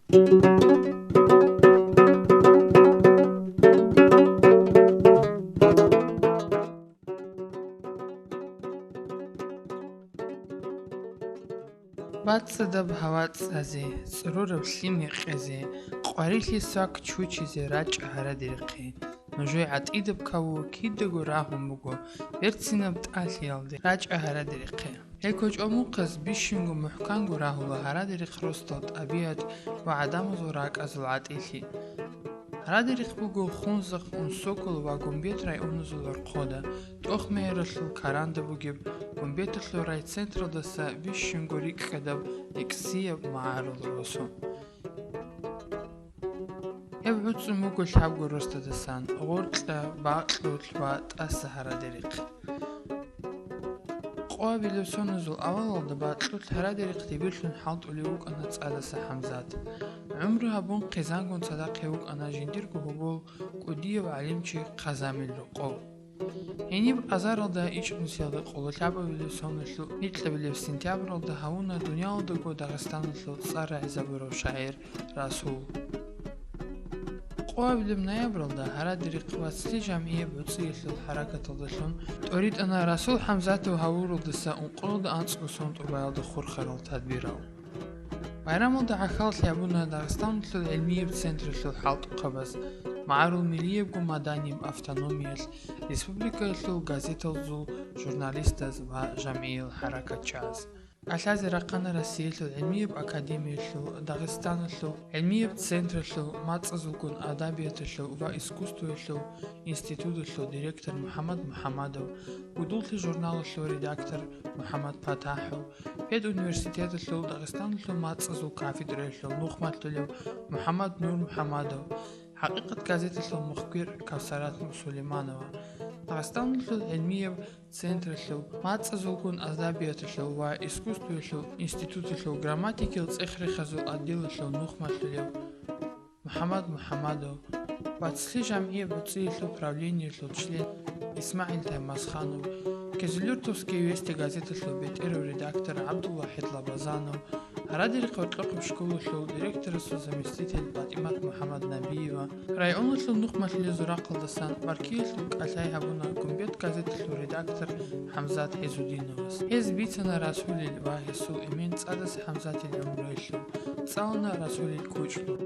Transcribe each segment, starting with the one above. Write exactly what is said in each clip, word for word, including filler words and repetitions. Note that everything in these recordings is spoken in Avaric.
БацӀцӀадаб гьава цӀазе, цӀурураб лъим гьекъезе, къварилъи свак чучизе рачӀа гьарадерихъе. Нужее гӀатӀидаб каву кидаго рагьун буго, берцинаб тӀалъиялде рачӀа гьарадерихъе. Гьей кочӀол мухъаз бищунго мухӀканго рагьула гьарадерихъ росдал тӀабигӀат ва гӀадамазул ракӀазул гӀатӀилъи. Гьарадерихъ буго Хунзахъ, Унсокол ва Гумбет районазул гӀорхъода, ТӀохмегӀералъул каранда бугеб Гумбеталъул райцентралдаса бищунго рикӀкӀадаб рикӀкӀияб магӀарул росу. Гьеб гӀуцӀун буго лъабго росдадасан, гъоркьа, бакьулъ ва тӀаса гьарадерихъ. Къоабилеб соназул авалалда бакьулъ гьарадерихъ дибирлъун хӀалтӀулев вукӀана ЦӀадаса ХӀамзат. ГӀумру гьабун хъизангун цадахъ гьев вукӀана жиндирго гьобол кӀудияв гӀалимчи Хъазамил Рокъов. Гьениб азаралда ичӀнусиялда къоло лъабабилеб соналъул гьикьабилеб сентябралда гьавуна дуниялалдаго Дагъистаналъул цӀар рагӀизабурав шагӀир Расул. Къоабилеб ноябралда гьарадерихъ вацлъи жамгӀияб гӀуцӀиялъул хӀаракаталдалъун тӀоритӀана Расул ХӀамзатов гьавуралдаса ункъоялда анцӀго сон тӀубаялда хурхарал тадбирал. Байрамалда гӀахьаллъи гьабуна Дагъистаналъул гӀилмияб централъул хӀалтӀухъабаз, магӀарул миллиябго маданияб автономиялъ республикаялъул газеталзул журналистаз ва жамгӀиял хӀаракатчияз. КӀалъазе рахъана Россиялъул гӀилмияб академиялъул, Дагъистаналъул гӀилмияб централъул, мацӀазулгун адабияталъул ва искусствоялъул институталъул директор МухӀаммад МухӀаммадов, «Гудуллъи» журналалъул редактор МухӀаммад ПатахӀов, педуниверситеталъул Дагъистаналъул мацӀазул кафедраялъул нухмалъулев МухӀаммад Нур МухӀаммадов, «ХӀакъикъат» газеталъул мухбир Кавсарат Сулейманова, Дагъистаналъул гӀилмияб централъул, мацӀазулгун адабияталъул ва искусствоялъул институталъул грамматикиял цӀех-рехазул отделалъул нухмалъулев МухӀаммад МухӀаммадов, вацлъи жамгӀияб гӀуцӀиялъул правлениялъул член ИсмагӀил Таймасханов, «Кизилюртовские вести» газеталъул бетӀерав редактор ГӀабдулвахӀид Лабазанов, гьарадерихъ гьоркьохъеб школалъул директорасул заместитель ПатӀимат МухӀаммаднабиева, районалъул нухмалъулезул рахъалдасан баркиялъул кӀалъай гьабуна Гумбет газеталъул редактор ХӀамзат ГӀиззудиновас. Гьез бицана Расулил ва гьесул эмен ЦӀадаса ХӀамзатил гӀумруялъул, цӀалана Расулил кучӀлъун.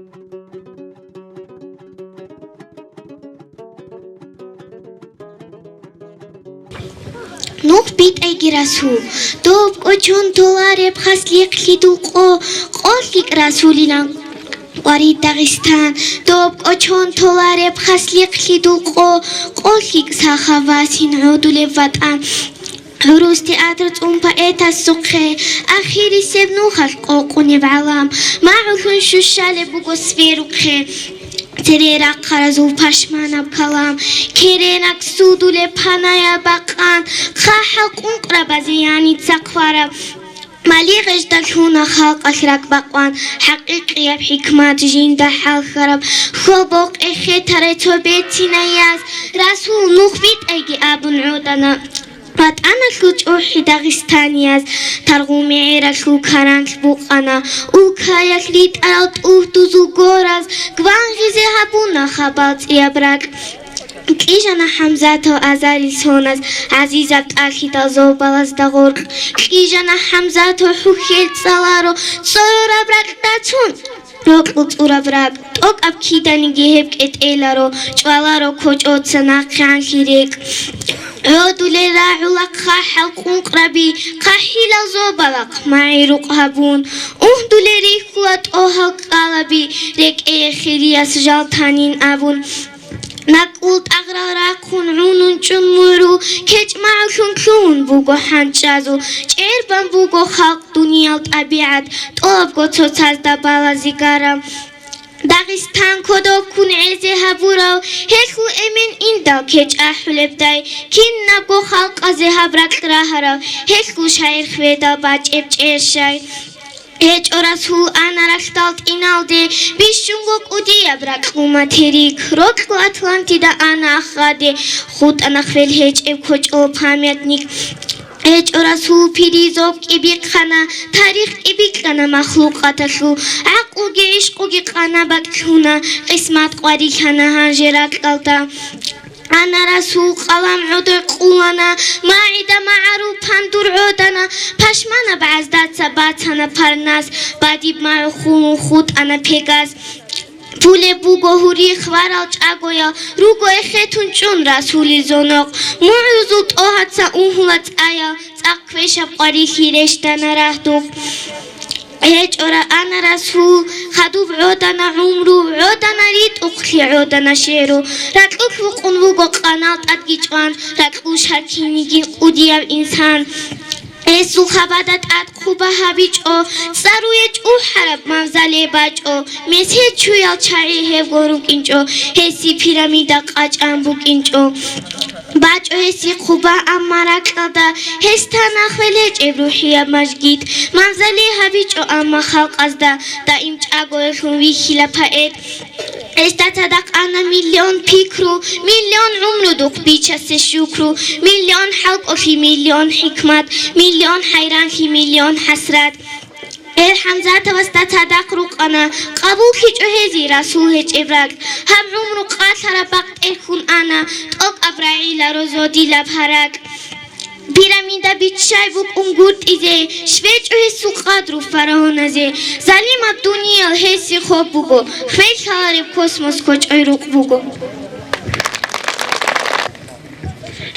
Нух битӀайги Расул, доб кӀочон толареб хаслихълъи дулкъо, къо лъикӀ Расулилан къварид Дагъистан, доб кӀочон толареб хаслихълъи дулкъо, къо лъикӀ сахав васин гӀодулеб ватӀан. ГӀурус театр цӀун поэтасухъе, ахирисеб нухалъ къокъунеб гӀалам, магӀулъун щущалеб буго сверухъе. Цере рахъаразул пашманаб калам, керенаг судулеб панаяб бакъан, хъахӀал къункърабазе яница хъвараб. Мали гъеждалъуна халкъалъ ракӀбакъван, хӀакъикъияб хӀикмат жинда хӀалхьараб, хьобо къехетарай цо бецинаяз, Расул, нух битӀайги абун гӀодана. ВатӀаналъул чӀухӀи дагъистанияз, таргъу мегӀералъул каранлъ букъана, улкаялъ ритӀарал тӀугьдузул гораз, гвангъизе гьабуна хабал цӀияб ракь. Кьижана ХӀамзатов азарил соназ, гӀазизаб тӀалъидал зобалазда гъоркь. Кьижана ХӀамзатов хӀухьел цӀаларо, цӀорораб ракь рацун. Рокьул цӀураб ракь, тӀокӀаб киданиги гьеб кӀетӀеларо, чӀваларо кочӀоца нахъегӀанлъи рекӀ. ГӀодулел рагӀула хъахӀал къункърабаби, хъахӀилал зобалахъ магӀи-рукъ гьабун. Угьдулел рихьула тӀогьал кӀкӀалаби, рекӀее хирияс жал танин абун. НакӀкӀул тӀагърал рахъун гӀунун чӀун мурул, кечӀ магӀулъун лъугьун буго хӀанчӀазул, чӀербан буго халкъ дуниял тӀабигӀат, тӀолабго цоцазда балазе гарав. Дагъистан кодобккун гӀезе гьабурав, гьелъул эмен индал кечӀ ахӀулебдай, кинабго халкъазе гьаб ракь рагьарав, гьелъул шагӀир хведал бачӀеб чӀей щай. ГьечӀо Расул ана ралъдал тӀиналде, бищунго кӀудияб ракь ва материк, рокьул Атлантида ана ахраде, хутӀана хвел гьечӀеб кочӀол памятник. ГьечӀо расул пири зобкӀи бихъана, тарихги бикьана махлукъаталъул, гӀакълуги гӀишкъуги къана бакӀлъуна, къисмат къварилъана гьанже ракьалда. Ана расул къалам гӀодой къулана, магӀида магӀарул пандур гӀодана, пашманаб гӀаздаца бацана парнас, бадиб магӀу хулун хутӀана пегас. Пулеб буго гьури хварал чӀагоял, руго эхетун чӀун расулил зонокъ. МугӀрузул тӀогьаца унгьула цӀаял, цӀакъ квешаб къварилъи рещтана рагьдухъ. ГьечӀора ана расул, хадуб гӀодана гӀумру, гӀодана ритӀухълъи, гӀодана шегӀру. Ракьулъ вукъун вуго къанал тӀадги чӀван, ракьул шаркинигин кӀудияв инсан. Гьесул хабада тӀад хъуба гьабичӀо, цӀаруе чӀухӀараб мавзолей бачӀо, месед чуял чагӀи гьевго рукӀинчӀо, гьесие пирамида къачӀан букӀинчӀо. БачӀо гьесие хъуба, амма ракьалда гьесда нахве лечӀеб рухӀияб мажгит. Мавзолей гьабичӀо, амма халкъазда даим чӀагоялъун вихьила поэт. Гьесда цадахъ ана миллион пикру, миллион гӀумру духъ бичасе шукру, миллион хӀалкӀолъи, миллион хӀикмат, миллион хӀайранлъи, миллион хӀасрат. Гьел ХӀамзатовасда цадахъ рукъана, къабуллъичӀо гьезие расул гьечӀеб ракь. Гьаб гӀумру къалъараб бакъ тӀерхьун ана, тӀокӀаб рагӀила розодилаб гьаракь. Пирамида биччай букӀун гуртӀизе, щвечӀо гьесул къадру фараоназе. Залимаб дуниял гьесие хоб буго, хвеллъалареб космос кочӀой рукъ буго.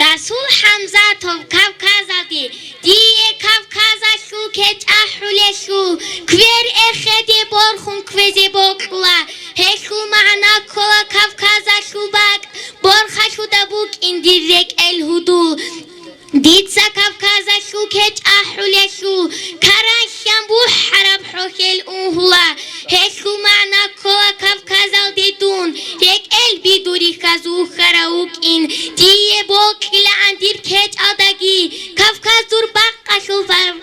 Расул ХӀамзатов Кавказалде, дие Кавказалъул кечӀ ахӀулелъул, квер эхеде борхун кквезе бокьула. Гьелъул магӀна ккола Кавказалъул бакӀ борхалъуда букӀин дир рекӀел гьудул. Дица Кавказалъул кечӀ ахӀулелъул, каранлъан бухӀараб хӀохел унгьула. Гьелъул магӀна ккола Кавказалде дун рекӀел бидури хьазухьарав вукӀин. Дие бокьилаан дир кечӀалдаги Кавказ дур бакъалъул фар-,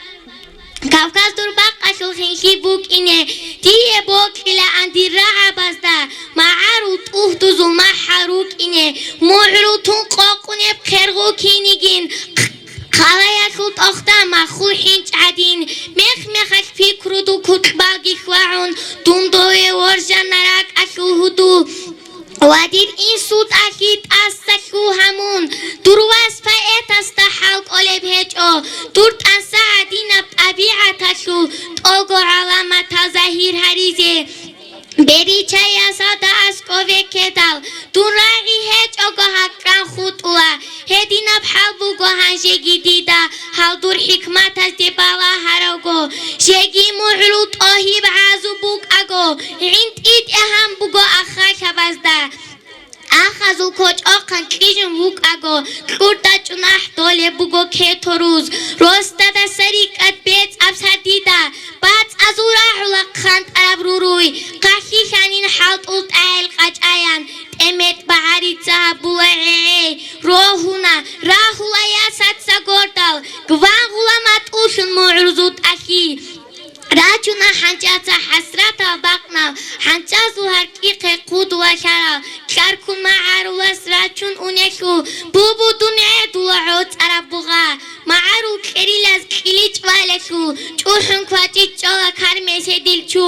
Кавказ дур бакъалъул хинлъи букӀине. Дие бокьилаан дир рагӀабазда магӀарул тӀугьдузул махӀал рукӀине, мугӀрул тун къокъунеб хъергъу кинигин, хъалаялъул тӀохда махул хӀинчӀ гӀадин, мех-мехалъ пикрудул кукьбалги хьвагӀун, дун дове воржана ракӀалъул гьудул. Ва дир инсул тӀалъи тӀаса лъугьа мун, дур вас поэтасда хӀал кӀолеб гьечӀо, дур тӀаса гӀадинаб тӀабигӀаталъул тӀого гӀаламатал загьир гьаризе. Беричаясалда аскӀове ккедал, дун рагӀи гьечӀого гьакъан хутӀула, гьединаб хӀал буго гьанжеги дида, гьал дур хӀикматазде балагьаравго, жеги мугӀрул тӀогьиб гӀазу букӀаго, гӀинтӀи тӀегьан буго ахалъабазда. Ахазул кочӀохъан кьижун вукӀаго, кьурда чӀунахӀ долеб буго кето руз, росдадаса рикӀкӀад бецӀаб сардида, бацӀазул рагӀула хъантӀараб руруй, хъахӀлъи лъанин хӀалтӀул тӀагӀел къачӀаян, тӀеметӀ багӀарица гьабула гӀегӀей, рогьуна, рагьула ясаца гордал, гвангъула матӀулъун мугӀрузул тӀалъи. Рачуна хӀанчӀаца хӀасратал бакънал, хӀанчӀазул гьаркьихъе хъудула лъарал, кьаркун магӀарулас рачун унелъул, бубудун гӀедула гӀоцӀараб бугъа, магӀарул кьерилаз кьиличӀ валелъул, чӀухӀун квачӀичӀчӀола кармес гьедил чу.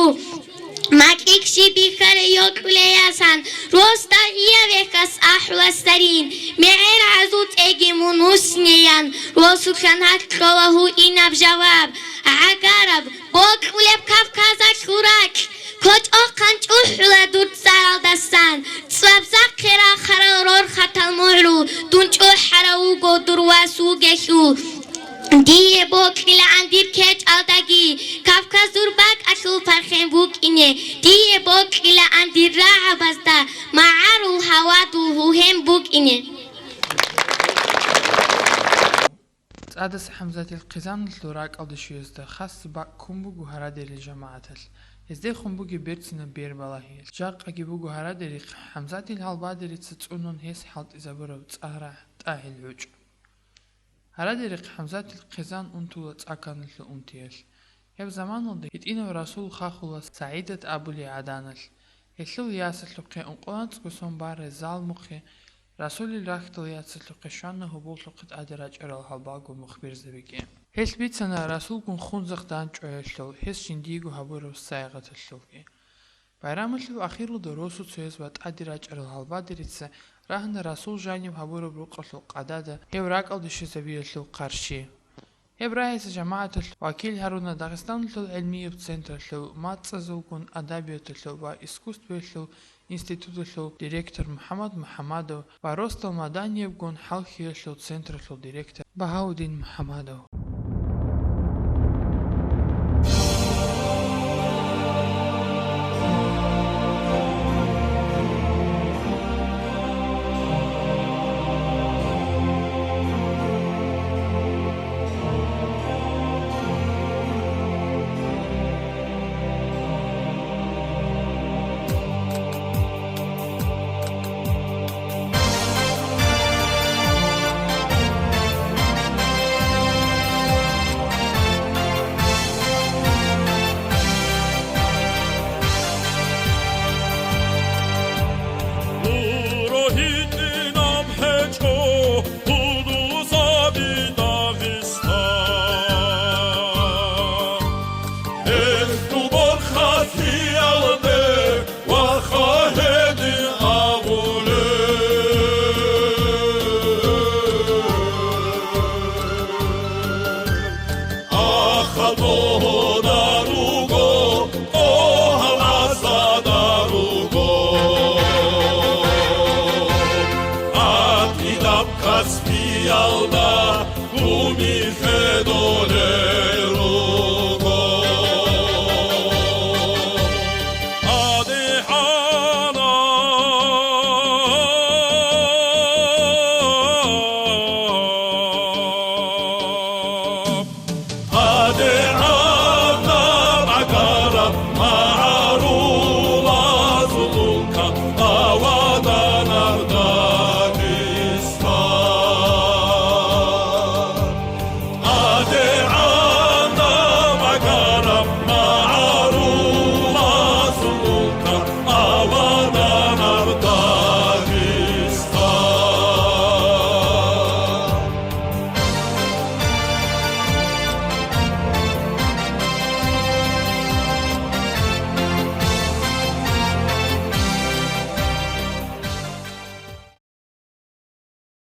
МакӀикӀ щиб бихьаре йокьулей ясан, росдал иявехьас ахӀула сарин, мегӀер гӀазул цӀеги мун вуссинеян, росулъан гьакъ кьола гьуинаб жаваб, гӀагараб, бокьулеб Кавказалъул ракь, кочӀохъан чӀухӀула дур цӀаралдасан, цӀвабзахъе рахарал рорхатал мугӀру, дун чӀухӀарав вуго дур вас вугелъул. Дие бокьилаан дир кечӀалдаги, Кавказ дур бакӀалъул пархен букӀине, дие бокьилаан дир рагӀабазда магӀарул гьавадул гьугьен букӀине. ЦӀадаса ХӀамзатил хъизаналъул ракӀалде щвезда хас бакӀ ккун буго гьарадерил жамагӀаталъ. Гьездехун бугеб берцинаб бер балагьиялъ. Жакъаги буго гьарадерихъ ХӀамзатил гьалбадерица цӀунун гьес хӀалтӀизабураб цӀарахӀ тӀагӀел гӀучӀ. Гьарадерихъ ХӀамзатил хъизан унтула цӀа-канлъи унтиялъ. Гьеб заманалда гьитӀинав расул хахула СагӀидат абулей гӀаданалъ. Гьелъул ясалъухъе ункъоялда цӀикӀкӀун барай залмухъе Расулил рахьдал яцалъухъе щвана гьоболлъухъе тӀаде рачӀарал гьалбаго мухбирзабиги. Гьелъ бицана Расулгун хунзахъ данчӀваялъул, гьес жиндиего гьабураб сайигъаталъулги. Байрамалъул ахиралда росуцояз ва тӀаде рачӀарал гьалбадерица рагьана Расул жаниб гьабураб рукъалъул къадада гьев ракӀалде щвезабиялъул хъарщи. Гьеб рагӀица жамагӀаталъ вакил гьаруна Дагъистаналъул гӀилмияб централъул мацӀазулгун адабияталъул ва искусствоялъул институталъул директор МухӀаммад МухӀаммадов ва росдал маданиябгун хӀалхьиялъул централъул директор Багьаудин МухӀаммадов. ГьурогьитӀинаб гьечӀо гьудусаби Дагъистан. Гьелъул борхатиялде ваха гьедин абулеб. Ахал догьода руго, догьал асада руго. Акъидаб Каспиялда гьуни хӀел